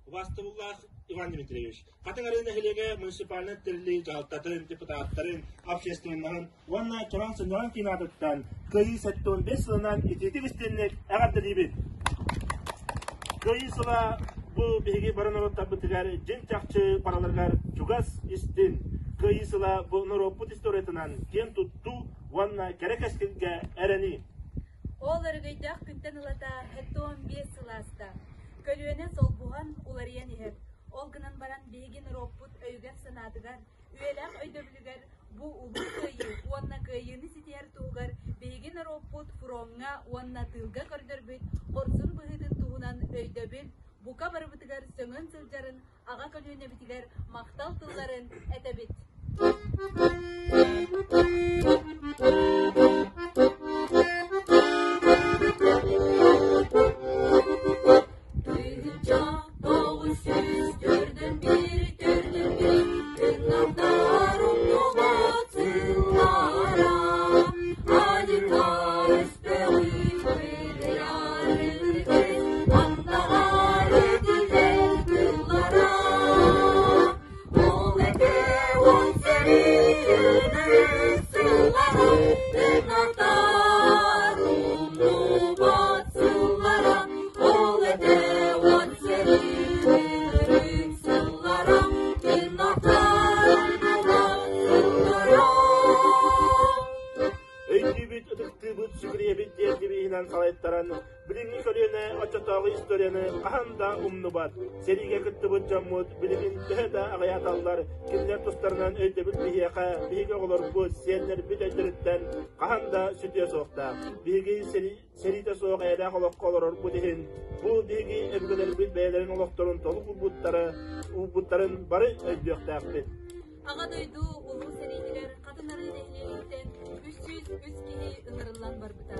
Убаастабыллаах Иван Дмитриевич, Хатыҥ Арыы нэһилиэгэ муниципальнай тэриллии дьаһалтатын, депутаттарын, общественноһын уонна Чороон сынньалаҥ киин аатыттан Кыайыы 75 сылынан итиитик истинник эҕэрдэлиибит! Кыайыы сыла бу биһиги бары норуоттарбытыгар дьиҥ-чахчы бараларыгар чугас истин. Кыайыы сыла бу норуоппут историятынан киэн туттуу уонна кэрэ кэскилгэ эрэнии. Ол өрөгөйдөөх күнтэн ылата 75 сыл ааста. Көлүөнэ солбуһан, уларыйан иһэр. Ол гынан баран биһиги норуоппут өйүгэр-санаатыгар, үйэлээх өйдөбүлүгэр бу улуу кыайыы уонна кыайыыны ситиһэр туһугар биһиги норуоппут фроҥҥа уонна тыылга көрдөрбүт хорсун быһыытын туһунан өйдөбүл бука барыбытыгар сөҥөн сылдьарын аҕа көлүөнэбитигэр махтал тылларын этэбит. Тыһыынча 941 төрдүн тыҥырдар умнубат сыллара Адьырҕа өстөөҕү Андаҕар этиллэр тыллара Ол этэ он сэрии сыллара Тыҥырдар умнубат сыллара Ол этэ он сэрии сыллара Тыҥырдар умнубат сыллара Өйдүүбүт, ытыктыыбыт, сүгүрүйэбит диэн девиһинэн салайтаран, билиҥҥи көлүөнэ оччотооҕу историяны хаһан да умнубат. Сэриигэ кыттыбыт дьоммут билигин төһө да аҕыйааталлар, кинилэр тустарынан өйдөбүл биһиэхэ, биһиги оҕолорбут, сиэннэрбит өйдөрүттэн хаһан да сүтүө суохтаах. Биһиги сэриитэ суох эйэлээх олоххо олорорбут иһин, бу биһиги өбүгэлэрбит бэйэлэрин олохторун толук уурбуттара, уурбуттарын бары өйдүөхтээхпит. Аҕа дойду Улуу сэриитигэр Хатын Арыы нэһилиэгиттэн 303 киһи ыҥырыллан барбыта.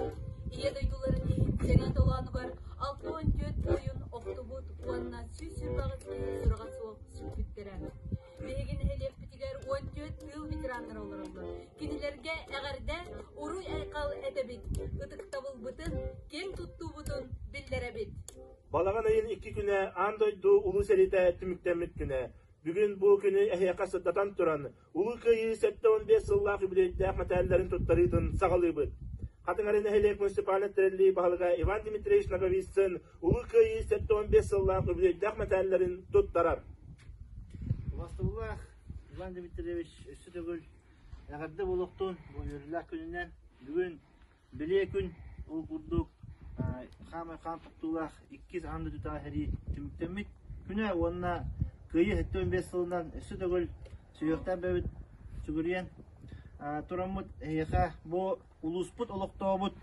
Ийэ дойдуларын иһин сэрии толоонугар 64 буойун охтубут уонна 128 киһи сураҕа суох сүппүттэрэ. Биһиги нэһилиэкпитигэр 14 тыыл ветераннара олороллор. Кинилэргэ эҕэрдэ, уруй-айхал этэбит, ытыктабылбытын, киэҥ туттуубутун биллэрэбит. Балаҕан ыйын икки күнэ аан дойду Улуу сэриитэ түмүктэммит күнэ. Бүгүн бу күнү эһиэхэ сырдатан туран, Улуу Кыайыы 75 сыллаах үбүлүөйдээх мэтээллэрин туттарыытын саҕалыыбыт. Хатыҥ нэһилиэк муниципальнай тэриллии баһылыга Иван Дмитриевич Ноговицын Улуу Кыайыы 75 сыллаах үбүлүөйдээх мэтээллэрин туттарар. Убастабыллаах Иван Дмитриевич өссө төгүл эҕэрдэ буолуохтун бу үөрүүлээх күнүнэн бүгүн Бэлиэ күн ол курдук хаамай хаан тохтуулаах иккис аан дойдутааҕы сэрии түмүктэммит күнэ уонна Кыайыы 75 сылынан өссө төгүл сүһүөхтээх бэйэбит сүгүрүйэн тураммыт эһиэхэ бу улууспут олохтообут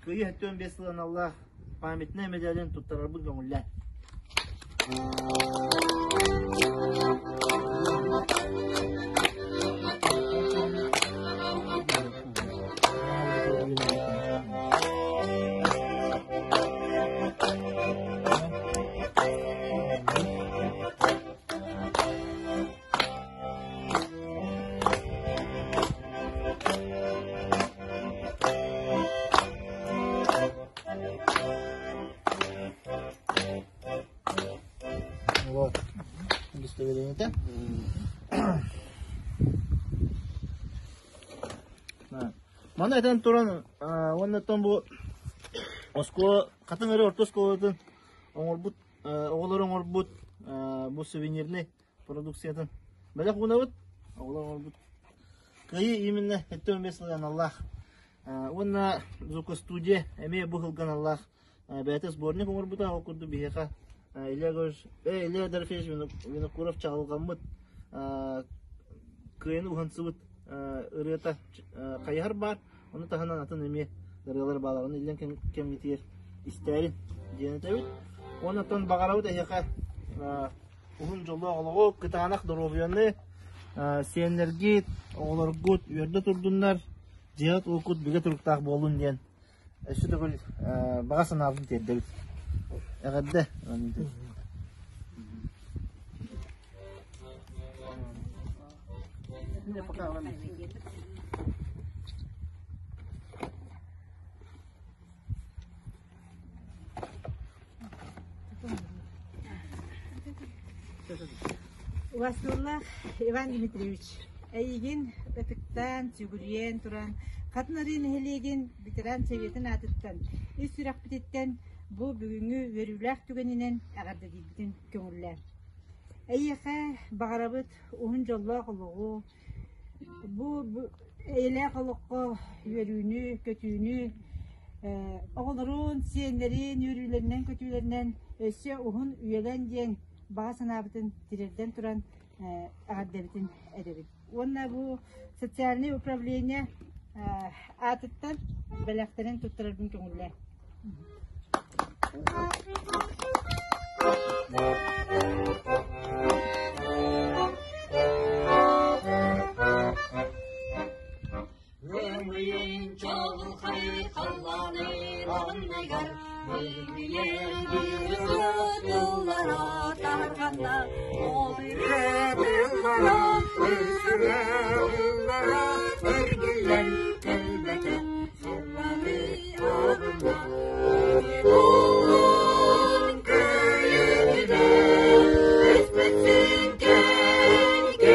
Кыайыы 75 сыл аналлаах памятнай мэдээлин туттарарбыт көҥүллээн. Вот. Удостоверение. Маны этэн туран уонна бу оскуола хатыҥ эрэ орто оскуолатын оҥорбут оҕолор оҥорбут бу сувенирный продукциятын бэлэх уунабыт оҕолор оҥорбут кыайыы именно 75 сыл аналлаах Уонна звукостудия эмиэ бу сылга аналлаах бэйэтэ сборник оҥорбута. Ол курдук биһиэхэ Илья Егорович, Илья Дорофеевич Винокуров чаҕылҕаммыт кыайан уһансыбыт ырыата хайыһар баар. Ону таһынан атын эмиэ ырыалар бааллар. Оны иллэҥ кэмҥитигэр истээрин диэн этэбит. Уонна баҕарабыт эһиэхэ уһун дьоллоох олоҕу, кытаанах доруобуйаны, сиэннэргит, оҕолоргут үөрдэ турдуннар. Дьиэҕит-уоккут бигэ туруктаах буоллун диэн өссө төгүл баҕа санаабытын тиэрдэбит. Эҕэрдэ! Убастыыллаах Иван Дмитриевич, эйигин ытыктаан, сүгүрүйэн туран, Хатын Арыы нэһилиэгин ветеран советын аатыттан, ис сүрэхпититтэн бу бүгүҥҥү үөрүүлээх түгэнинэн эҕэрдэлиирбитин көҥүллээ. Эйиэхэ баҕарабыт уһун дьоллоох олоҕу, бу эйэлээх олоххо үөрүүнү, көтүүнү, оҕолорун, сиэннэрин үөрүүлэринэн, көтүүлэринэн өссө уһун үйэлэн диэн баҕа санаабытын тириэрдэн туран эҕэрдэбитин этэбит. Уонна бу социальнай управление аатыттан бэлэхтэрин туттарарбын көҥүллээ. Ымыйын чоҕулхай халлаанын анныгар Мөлүйүөн тыллара тарҕанна Ол ырыа тыллара эргиллэн кэлбэтэ Сыллары аҕынна Буолун кыайыыны Өспүтсүн кэҥкэриспитэ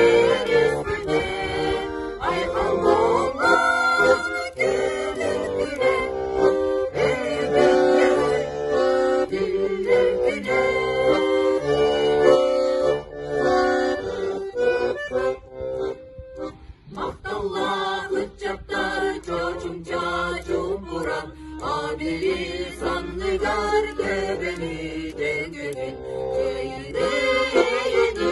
Айхал буоллун күнү Махталлаах ыччаттар чочумча чуумпуран, Абили санныгар төбөнү төнгөнүн, Кыайыыны эйэни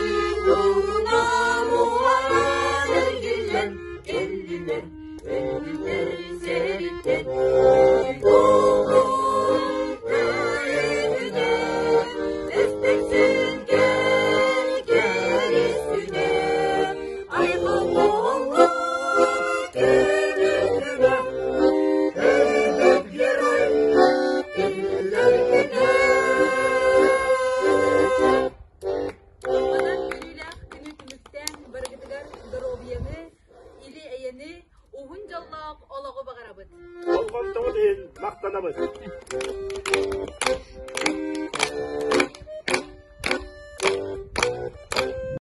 угуна муҥаран эргиллэн кэллилэр, өлбүттэр сэриттэн. Онон үөрүүлээх күнү түмүктээн барыгытыгар доруобуйаны, или-эйэни, уһун дьоллоох олоҕу баҕарабыт. Болҕомтоҕут иһин махтанабыт.